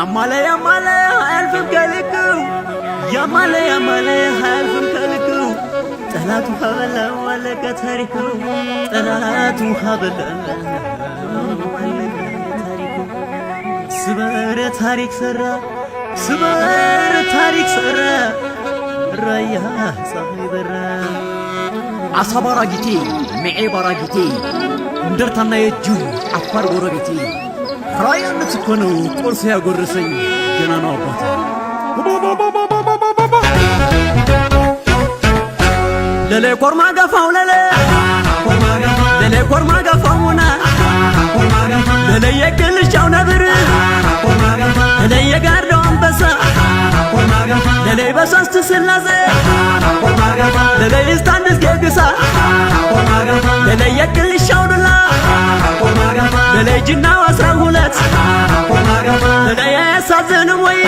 ያማለ ያማለ አያልፍም ከልኩ፣ ያማለ ያማለ አያልፍም ከልኩ። ጠላቱ ከበላው አለቀ ታሪኩ፣ ጠላቱ ከበላው አለቀ ታሪኩ። ስበር ታሪክ ሰራ፣ ስበር ታሪክ ሰራ፣ ራያ ፀሐይ በራ። አሳባራ ጊቴ፣ ምዔ ባራ ጊቴ፣ እንደርታና የእጁ አፋር ጎረቤቴ፣ ራያነት እኮ ነው ቆርሶ ያጎረሰኝ ገና ነው አባቴ። ለሌ ኮርማ ገፋው፣ ለሌ ለሌ ኮርማ ገፋው ሙና፣ ለሌ የቅልሻው ነብር፣ ለሌ የጋርደው አንበሳ፣ ለሌ በሶስት ስላሴ፣ ለሌ ስታንድስ ጌግሳ፣ ለሌ የቅልሻው ዱላ፣ ለሌ ጅናው 12፣ ለሌ አያሳዝንም ወይ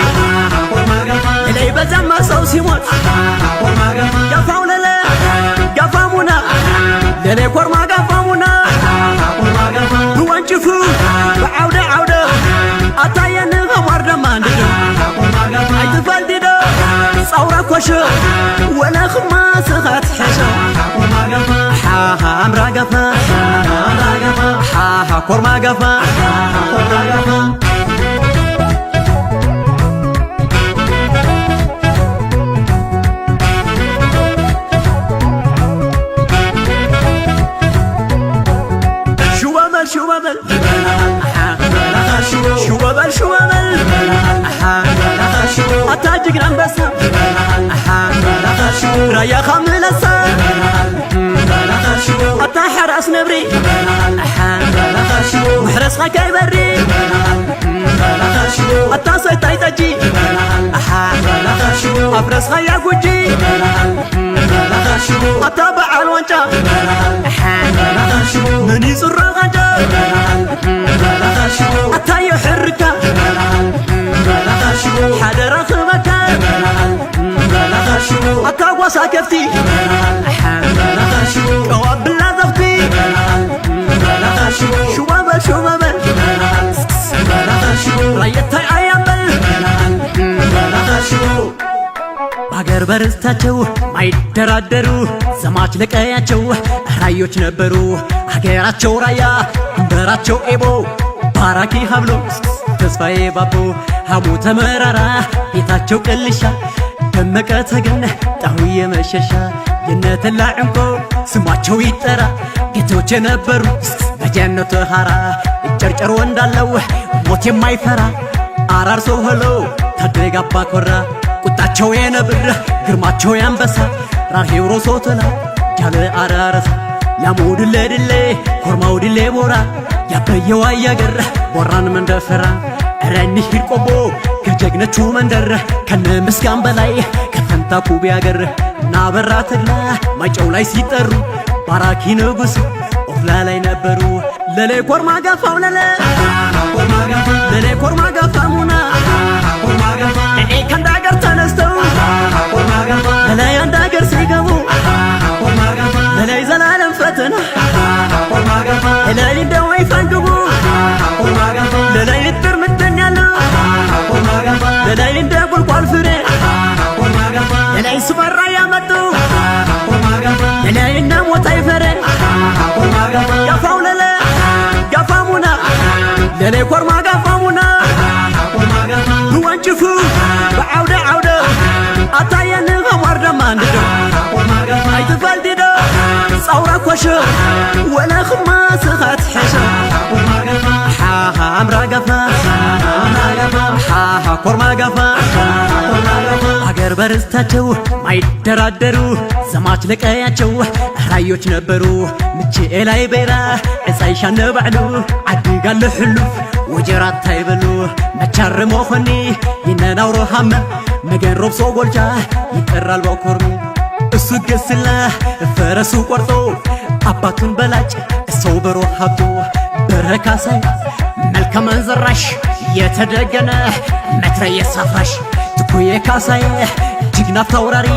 ለሌ በዛማ ሰው ሲሞት? ገፋው ለሌ ገፋ ሙና፣ ለሌ ኮርማ ገፋ ሙና፣ ብወንጭፉ ብዓውደ ዓውደ ኣታየን ኸሟር ደማ እንድዶ ኣይትፈልዲዶ ፃውራ ኮሾ ወለኽማ ስኻት ሕሾ። ሓሃ ኣምራ ገፋ፣ ሓሃ ኮርማ ገፋ። ሽወበል ሽወበል ሽወበል ሽወበል፣ ኣታ ጅግና ኣንበሳ ራያ ኻምለሳ፣ ኣታ ሓራስ ነብሪ ምሕረስኻ ከይበሪ፣ ኣታ ሰይታይ ጠጂ ኣፍረስኻ ያጉጂ፣ ኣታ በዓል ዋንጫ መን ይፅሮ ቃንጫ? ኣታ የሕርካ ሓደ ረኽበካ፣ ኣታ ጓሳ ከፍቲ ቀዋብላ ዘኽቲ። ሽወበል ሽወበል ራየታይ ኣያበል። በአገር በርስታቸው ማይደራደሩ ዘማች ለቀያቸው ራዮች ነበሩ። አገራቸው ራያ፣ ድንበራቸው ኤቦ፣ ባራኪ ሀብሎ ተስፋዬ ባቦ፣ ሀሙ ተመራራ፣ ቤታቸው ቅልሻ፣ ደመቀ ተገነ፣ ጣሁዬ መሸሻ፣ የነተላ ዕንቆ ስማቸው ይጠራ፣ ጌቶች የነበሩ በጀነቱ ኻራ፣ ጨርጨሮ እንዳለው ሞት የማይፈራ፣ አራርሶ ሆሎ ታደጋ አባ ኮራ፣ ቁጣቸው የነብር ግርማቸው ያንበሳ፣ ራርሄው ሮሶ ተላ ጃለ አራረሳ፣ ላሙ ድሌ ድሌ፣ ኮርማው ድሌ ቦራ፣ ያበየው አያገር ቦራን መንደፈራ። ኧረ እንሂድ ቆቦ ከጀግነቹ መንደር፣ ከነ ምስጋን በላይ ከፈንታ ኩቢ አገር፣ ናበራ ተድላ ማይጨው ላይ ሲጠሩ፣ ባራኪ ንጉሥ ኦፍላ ላይ ነበሩ። ለሌ ኮርማ ገፋው፣ ለሌ ለሌ ኮርማ ገፋ ሙና፣ ለሌ ከአንድ አገር ተነስተው ለላይ አንድ አገር ሲገቡ፣ ለላይ ዘላለም ፈተና፣ ለላይ እንደ ወይፈን ግቡ፣ ለላይ እጥር ምጥን ያለው፣ ለላይ እንደ ቁልቋል ፍሬ፣ ለላይ ስፈራ ያመጡ፣ ለላይ እንደ ሞት አይፈሬ። ገፋው ለለ ገፋ ሙና፣ ለሌ ኮርማ ገፋ ሙና፣ ብወንጭፉ ብዓውደ ዓውደ ኣታየን ኸሟር ደማ እንድዶ ኣይትፈልዲዶ ፃውራ ኮሾ ወለኽማ ስኻት ሕሾ። ሓሃ ኣምራ ገፋ፣ ሓሃ ኮርማ ገፋ። አገር በርስታቸው ማይደራደሩ ዘማች ለቀያቸው ራዮች ነበሩ። ምቼ ላይ ቤራ ዕፃይ ሻነ ባዕሉ ዓዲጋለ ሕሉፍ ወጀራት አይበሉ፣ መቻር መኾኒ ይነናውሮ ሃመ መገን ሮብሶ ጎልጃ ይጠራል በኮርሚ። እሱ ገስላ ፈረሱ ቆርጦ አባቱን በላጭ ሰው በሮ ሀብቶ፣ በረካሳይ መልከ መንዘራሽ የተደገነ መትረየስ አፍራሽ፣ ትኩዬ ካሳዬ ጅግና አውራሪ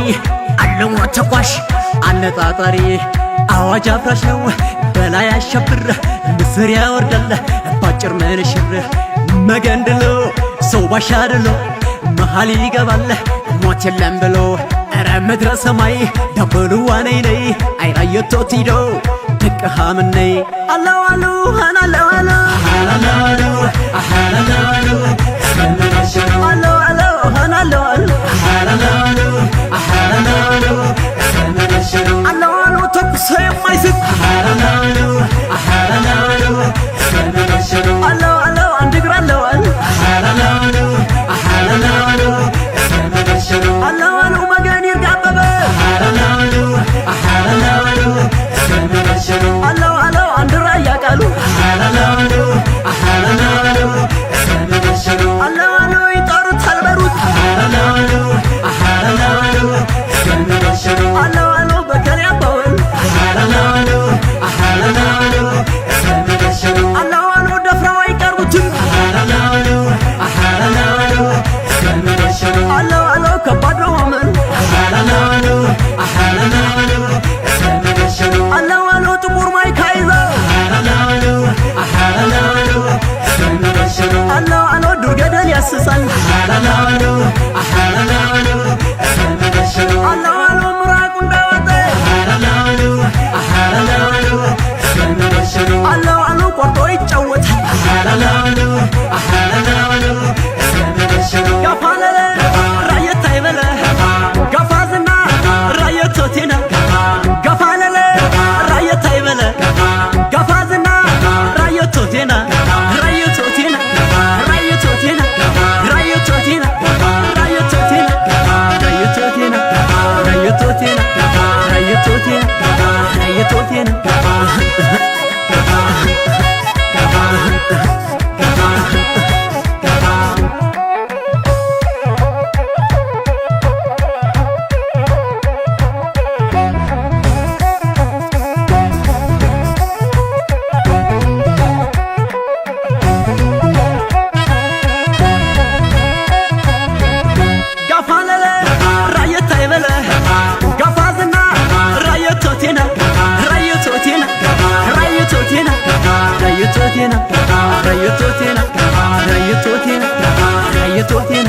አለሞ ተኳሽ አነጣጣሪ፣ አዋጅ አፍራሽ ነው በላይ አሸብር ምስር ያወርዳል ባጭር ምንሽር፣ መገንድሎ ሰው ባሻድሎ መሃል ይገባል ሞት የለም ብሎ ኧረ ምድረ ሰማይ ደበሉ ዋነይ ነይ አይራየቶ ቲዶ ደቂ ሃምነይ ኣለው ኣሉ ኣለው ኣለው ኣለው ኣለው ኣለው ኣለው ኣለው ተኩሶ የማይስት ኣለው ኣለው አንድ እግር ኣለው ኣለው ኣለው መገን ይርጋ አበበ ኣለው ኣለው አንድ ራያ ቃሉ ኣለው ኣለው ይጠሩታል በሩት ኣለው ኣለው በከል ያባወል ኣለው ኣለው ደፍረው አይቀርቡትም ኣለው ኣለው ከባድ ነው አመል ኣለው ኣለው ጥቁር ማይካ ይዘው ኣለው ኣለው ዱር ገደል ያስሳል ኣለው ኣለው ምራቁ እንዳዋጠ ኣለው ኣለው ቆርጦ ይጫወታል ጋፋለለ ራየት አይበለ ጋፋ ዝና ራየት ቶቴና ጋፋለለ ራየት አይበለ ጋፋ ዝና ራየት ቶቴና ራየት ቶቴና ራየት ቶቴና ራየት ቶቴና ራየት ቶቴና ራየት ቶቴና ራየት ቶቴና ራየት ቶቴና ራየት ቶቴና ጋፋለለ ራየት አይበለ ጋፋ ዝና ራየት ቶቴና ራየት ቶቴና ራየት ቶቴና ራየት ቶቴና ራየት ቶቴና ራየት ቶቴና ራየት ቶቴና።